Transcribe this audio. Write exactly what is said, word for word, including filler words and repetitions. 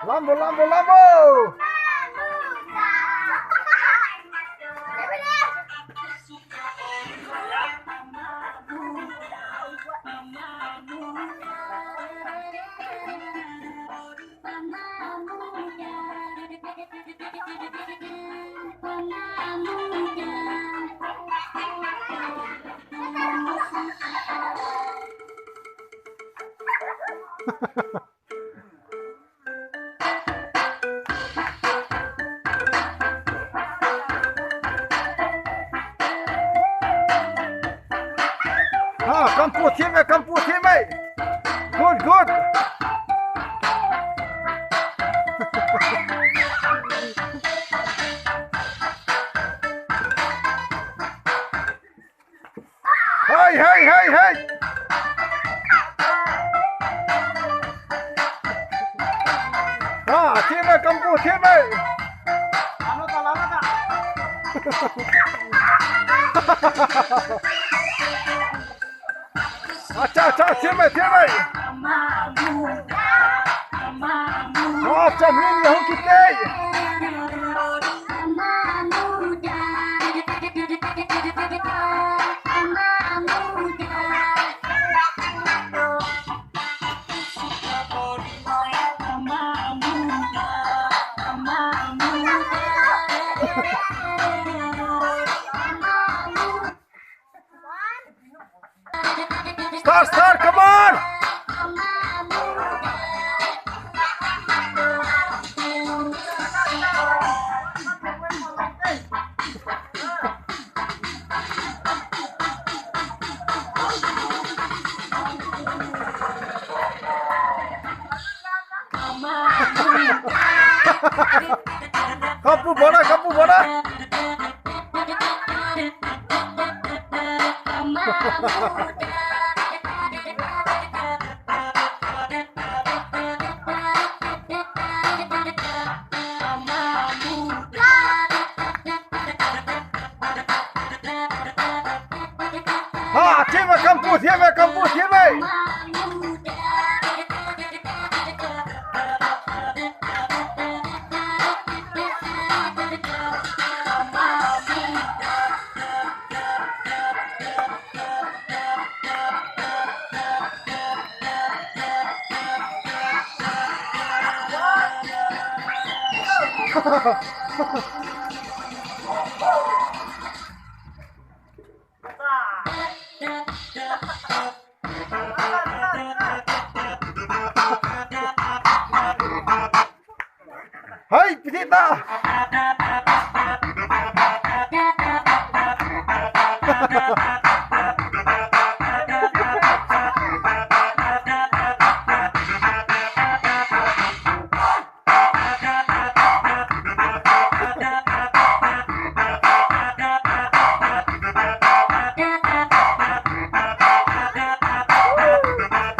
Lambo, lambo, lambo! Ha, kampu thim e, kampu thim e. Good, good. Hey, hey, hey, hey. Ha, thim e, kampu thim e. Acha, acha, thim e, thim e. Acha, min ye hung kit e. Start, start, come on! Kapu bola, kapu bola. Ha, thim e, kampu thim e, kampu thim e. Hai, piti ta.